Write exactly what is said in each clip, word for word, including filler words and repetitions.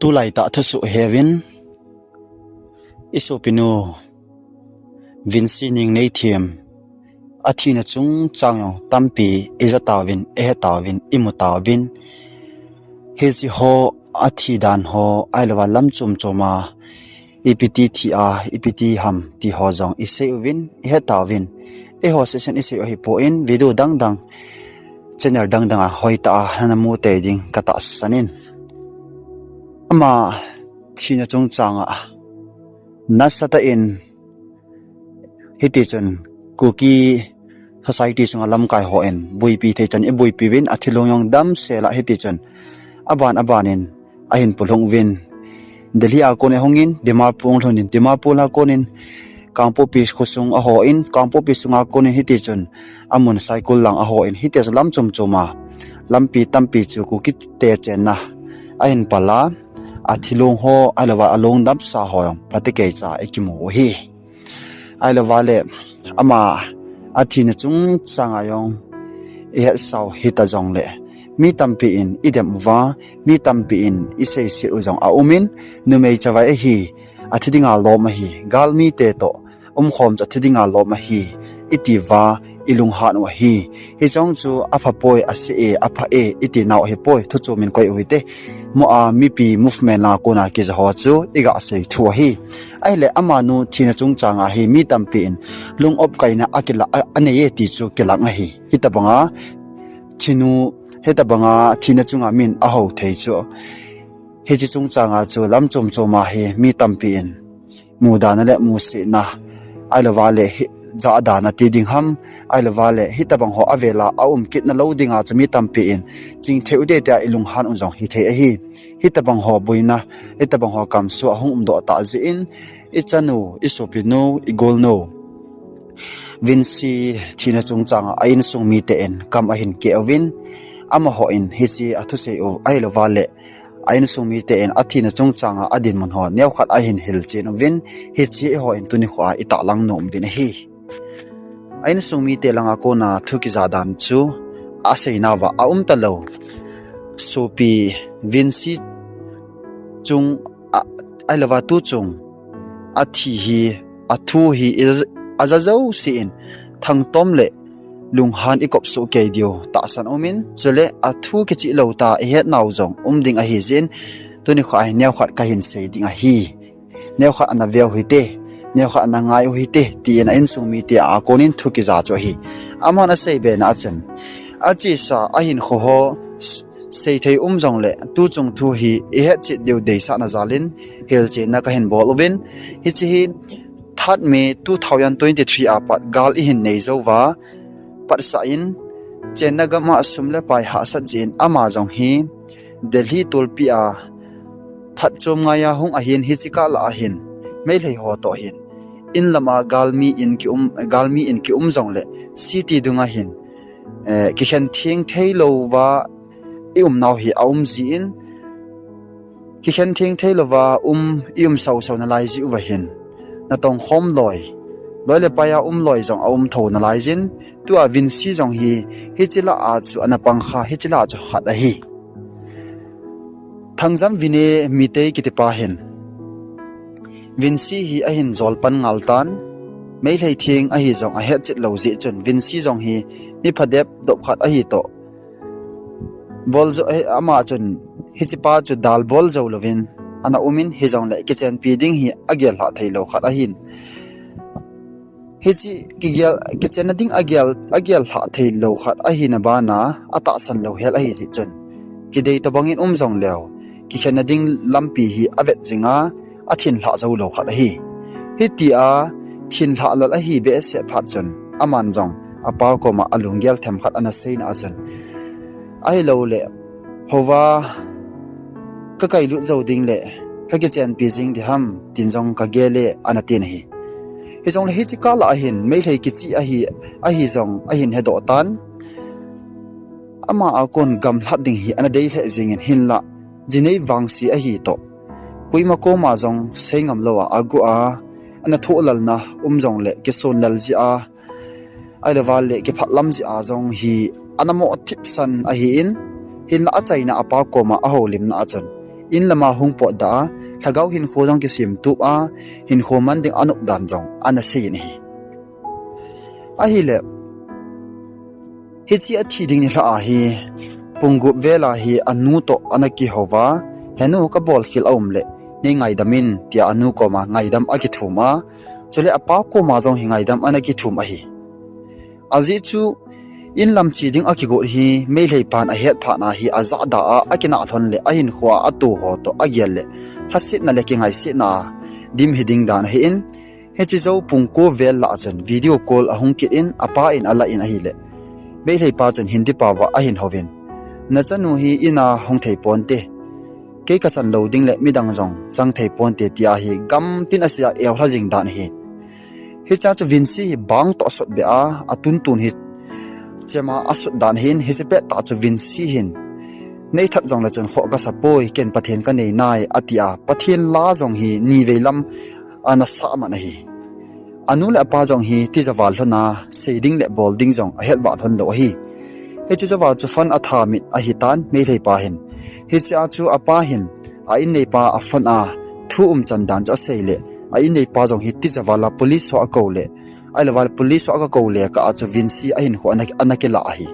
Tulai tah thusoh heuvin, i sopinu Vinci Ningneithem athina chungchang jong tampi i ja tauvin, i he tauvin, i mu tauvin. Hiche ho athi dan ho, ahilouva lam chom chom a, ipi ti thi a, ipi ti ham ti ho jong i sei uvin, i he tauvin. Eiho sesen i sei u ahipon, video dang dang, channel dang dang a hoitah a nana mu tei ding ka tahsan in. Ama thina chungchang a, nasatah in, hiti chun Kuki society sunga lamkai hon boipi thei chan i boipi uvin, athilong jong damsel a hiti chun aban aban in ahin polhung uvin. Delhi a kon a hungin, Dimapur hung lhun in, Dimapur a kon in, Kangpokpi khosung a hon, Kangpokpi sunga kon in hiti chun amun Saikul lang a hon, hiti chun lam chom chom a, lampi tampi chu Kuki te chenna ahin pal a, athilong ho, ahilouva along damsa ho jong phatecha i kimu u ahi. Ahilouva le, ama athina chungchang a jong i hetsau hita jongle, mi tampi in i dem uva, mi tampi in i seiset u jong a um in, numei chavai ahi, athi dinga lom ahi, galmi te toh umkhom chu athi dinga lom ahi, i ti uva, i lunghan u ahi. Hiche jong chu apha poi, ase e, apha e, i ti nau ahipoi, thu chom in koi u hite. Mo a mipi movement langa kona kija ho chu i ga sei thu ahi. Ahile amanu thina chungchang a hi mi tampi in lung opkaina akila, a, anei e ti chu kilang ahi. Hitabanga thinu, hitabanga thina chunga min ahou thei chu. Hiche chungchang a chu lam chom chom a hi mi tampi in mudana le musetna, ahilouva le hi, jahdan ati ding ham, ahilouva le hitabang ho avela a um kitna lou dinga chu mi tampi in chingthei u te tia i lunghan u jong hithei ahi. Hitabang ho boina, hitabang ho kamsuh ahung umdoh tah jeh in, i chanu, i sopinu, i golnu Vinci thina chungchang a, a insung mite in kam ahin keh uvin, amahon hiche a thusei u ahilouva le, a insung mite in athina chungchang a adinmun ho neokhat ahin hilchen uvin, hiche eiho in tuni khoa i tahlang nom uvin ahi. A insung mite langa kona thu kija dan chu aseinauva aum talou. Sopi Vinci chung a, ahilouva tu chung athi hi, athu hi i, aja jouse in thangtom le lunghan i kopsuh kei diu tahsan umin, chule athu kicheh lou tah i hetnau jong um ding ahi jeh in, tuni khoa hi neokhat kahin sei ding ahi. Neokhat ana veu hite, neokhat ana ngai u hite, tin a insung mite a konin thu kija chu ahi. Aman asei bena a chun, achesa ahinkho ho s-, seithei um jongle, tu chung thu hi i hetchet diu deisahna jalin hilchenna kahin bol uvin, hiche hi third May two thousand twenty-three a pat gal ihin nei jouva, patsah in, chenna gam a sum le pai hahsat jeh in ama jong hi Delhi tolpi a phatchom ngaiya hung ahin, hiche kah lah ahin Meitei ho toh hin in lama galmi in kium, galmi in kium jongle city dunga hin, eh, kikhen theng theilouva i umnau hi aum jin, kikhen theng theilouva um, i um sausau nalai jeh uva hin, natong khom loi, loi le pai a um loi jong aum tho nalai jin, tua Vinci jong hi, hiche lah a chu ana pang kha, hiche lah a chu khat ahi. Thangjam Vine Meitei kitipa hin Vinci hi ahin jolpan ngal tan, Meitei theng ahi jong ahetchet lou jeh chun Vinci jong hi mi phadep dop khat ahi toh. Bol jou, eh, ama chun hichepa chu dal bol jou louvin ana umin, hijongle kichenpi ding hi agel lhah theilou khat ahin. Hiche kigel, kichenna ding agel, agel lhah theilou khat ahina bana atahsan louhel ahi jeh chun, kidei tobangin um jongleu, kikhenna ding lampi hi avet jinga, athin lhah jou lou khat ahi. Hitia thin lhah lal ahi behseh phat chun, aman jong apa koma alunggel themkhat ana seina a chun, ahilouleh, houva kakailut jou ding le kakichenpi jing diham, tin jong kagel e, ana tin ahi. Hijongle hiche kah lah ahin Meitei kicheh ahi, ahi jong ahin hedoh tan. Ama a kon gamlhat ding hi ana dei lheh jengin, hinlah jinei vangse ahi toh, koima koma jong seingam louva agu a, ana thohlalna um jongle kisonlal jeh a, ahilouva le kiphatlam jeh a jong hi ana mo thipsan ahin, hinlah achaina apa koma ahoulimna a chun, in lama hung potdoh a, lhagao hinkho jong kisemtup a, hinkho man ding anop dan jong ana seiyin ahi. Ahile, hiche athi ding nilhah a hi, pung gup vel a hi anu toh ana kihouva, "Henu, kabol khel aum le, nei ngaidam in," tia anu koma ngaidam akithum a, chule apa koma jong hi ngaidam ana kithum ahi. Ajeh chu, in lam che ding akigot hi, Meilheipan ahet phat na hi ajahda a, akinah lhon le, ahinkho a ato ho toh agel le, lhasetna le kingaisetna a dim hiding dan ahin, hiche jou pung ko vel lah chun video call ahung kit in, apa in alah in ahile, Meilheipa chun Hindi pao a ahin houvin, "Nachanu hi in a hung thei ponte, kei kachan lou ding le midang jong chang thei ponte," tia hi gamtin asei a eulha jing dan ahi. Hichea chu Vinci hi bang toh asutbeh a, atuntun hi chema asut dan ahin, hiche pettah chu Vinci hin, "Nei that jongle chun khoh kasa poi, ken Pathen kanei nai," atia, Pathen la jong hi nivei lam ana sah man ahi. Anu le apa jong hi tija val lhon a, sei ding le bol ding jong ahet vah lhon lou ahi. Hiche jouva chu phone atha mit ahitan Meilheipa hin. Hichea chu apa hin a inneipa a phone a thu umchan dan chu asei le, a inneipa jong hi tija val a police ho akou le, ahilouva le police ho agakou le kah a chu Vinci ahinkho ana, ana kilah ahi.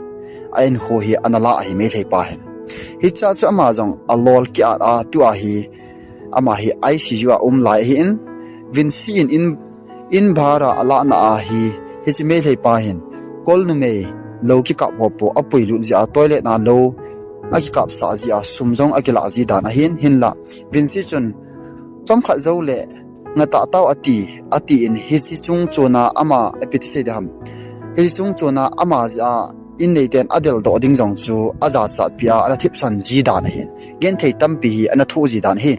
Ahinkho hi ana lah ahi Meilheipa hin. Hichea chu ama jong alol kiat a, tua hi ama hi I C U a um lai ahin, Vinci in, in, in bhara alahna a hi, hiche Meilheipa hin, kol numei lou kikap ho po apuilut jeh a, toilet na lou akikapsah jeh a, sum jong akilah ji dan ahin, hinla Vinci chun, chomkhat joule ngatah tao ati, atin, hiche chung chona ama, ipi ti sei ding ham, hiche chung chona ama jeh a inneiten adeldoh ding jong chu ajachatpi a ana thipsan ji dan ahin, genthei tampi hi ana thoh ji dan ahi.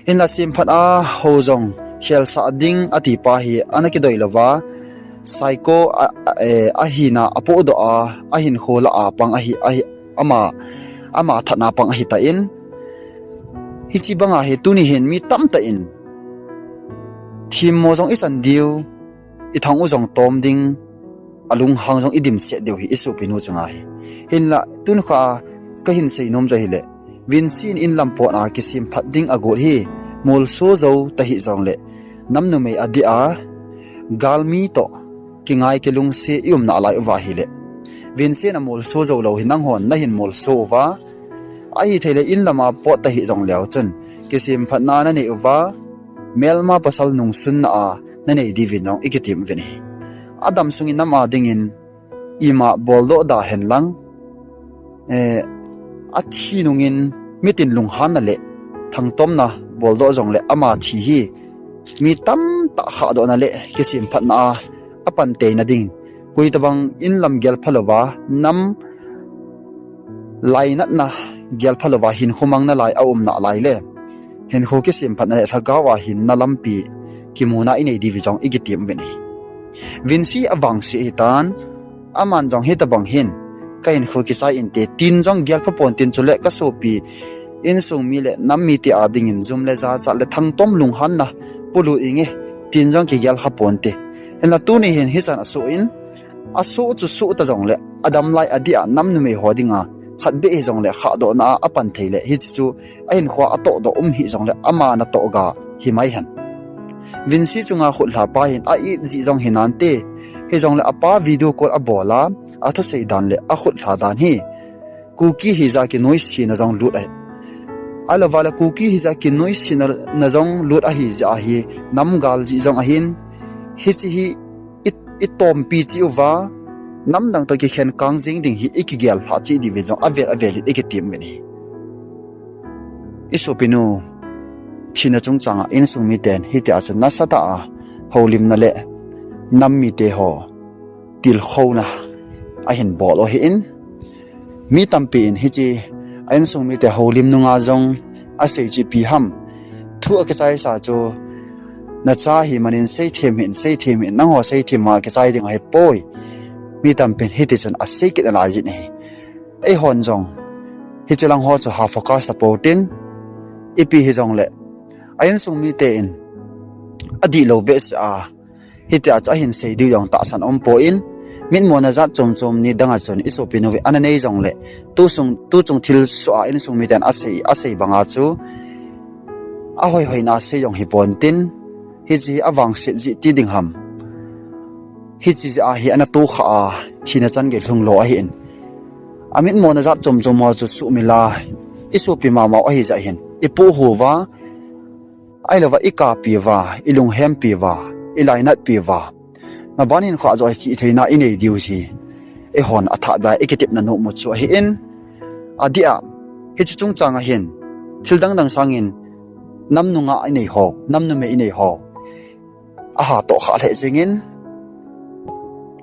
Hinla semphat a hou jong khelsah ding atipa hi ana kidoi louva, psycho a, a, eh, ahina apohdoh a, ahinkho lah a pang ahi, ahi, ama, ama thatna pang ahitan, hiche banga hi tuni hin mi tamtah in themmo jong ichan diu, ithang u jong tom ding, alunghang jong idimset diu hi isopinu chunga hi. Hinla tunkha kahin seinom chu ahile, Vinci in in lam potna kisemphat ding agot hi, molso jou tahih jongle, nam numei adih a, galmi toh kingai kilungset iumna lai uva ahile, Vinci in amolso jou lou hi nanghon nahin molso uva, ahithei le in lama pot tahih jongleu chun, kisemphatna nanei uva, melma pasal nungsunna a nanei diuvin jong ikitem uvin ahi. Adam sungin nam a dingin ima boldoh da henlang, eh, athi nungin mitin lunghanna le thangtomna boldoh jongle ama thi hi mi tamtah khahdohna le kisemphatna a apanteina ding, koi tobang in lam gelpha louva, nam lainatna gelpha louva hinkho mang nalai aum nalai le, hinkho kisemphatna le lhagao a hinna lampi kimuna inei diuve jong ikitem uvin ahi. Vinci avangse ahitan, aman jong hitobang hin kahinkho kichai inte tin jong gelpha ponte, chule kasopi insung mi le nam mite a dingin jum le jachat le thangtom lunghanna polut inge tin jong kigelkha ponte. Hinla tuni hin hichan asoh in, asoh chu soh ta jongle, adam lai adih a nam numei ho dinga khatbeh hijongle khahdohna a apan thei le, hiche chu ahinkhoa atohdoh um hih jongle ama natoh ga himai hen. Vinci chunga khutlha pa hin a-it jeh jong hinante, hijongle apa video call abol a, athusei dan le akhutlha dan hi Kuki hijeh a kinoisena jong lut ahi. Ahilouva le Kuki hijeh a kinoisena jong lut ahi jeh a hi, namgal jeh jong ahin, hiche hi i, itompi cheh uva, namdang toh kikhen kang jeng ding hi ikigel lhah cheh diuvin jong avel avel in ikitem uvin ahi. Isopinu thina chungchanga insung miten hitia chu nasatah a houlimna le nam mite ho tilkhouna ahin bol u ahin, mi tampi in hiche a insung mite houlim nunga jong asei chu ipi ham, thu akichaisa chu, nacha hi manin seithem hih in, seithem hih in, nangho seithem a kichai ding ahipoi, mi tampin hitichun asei kit nalai jin ahi. Eihon jong hiche lang ho chu ha focus tapouvin, ipi hijongle a insung mite in adihlou behseh a hitia chu ahin sei diu jong tahsan aumpoi, Mitmona jat chom chom ni dang a chun i sopinu hi ana nei jongle, tu sung, tu chung thilsoh a insung miten a sei, a sei banga chu, a hoi hoina a sei jong hi pon tin, hiche hi a vangset jeh ti ding ham. Hiche jeh a hi ana tokha a, thina chan gei lhung lo ahin. A mitmona jat chom chom ho chu suhmil a, i sopi mama u ahi jeh hin, i puihuh uva, ahilouva i kapi uva, i lunghempi uva, i lainatpi uva, maban hinkho a joh hi chih theina i nei diu hi, eihon a thah beh a i kitepna nom u chu ahin. Adeh a, hiche chungchang a hin, thil dang dang sangin, nam nungah i nei ho, nam numei i nei ho, aha toh khah lheh jengin,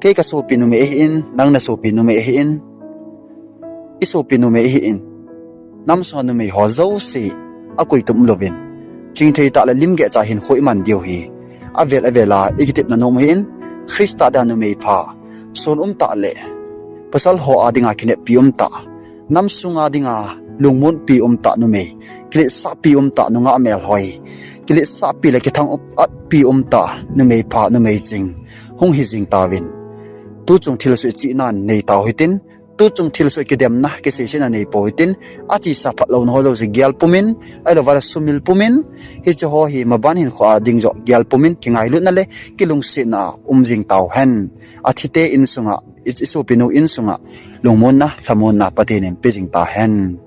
kei ka sopi numei ahin, nang na sopi numei ahin, i sopi numei ahin, nam sunga numei ho jouse a koi tum louvin, chingthei tah le lim geh cha hinkho i man diu hi, avel avel a i kitepna nom u ahin. Christa dia numei pha, sun um tah le pasal ho a dinga kineppi um tah, nam sunga dinga lungmonpi um tah numei, kiletsahpi um tah nungah melhoi, kiletsahpi le kithang-atpi um tah numei pha, numei ching hung hi jing tauvin, tu chung thilsoh i chihna nei tau hitin, tu chung thilsoh i kidemna, kiseisetna nei pou hitin, achesa phatlouna ho jouse gel pumin, ahilouva le sumil pumin, hiche ho hi maban hinkho a ding joh gel pumin, kingailutna le kilungsetna a um jing tauhen. Athite insunga, i, i sopinu insunga lungmonna, lhamonna Pathen in pe jing tahen.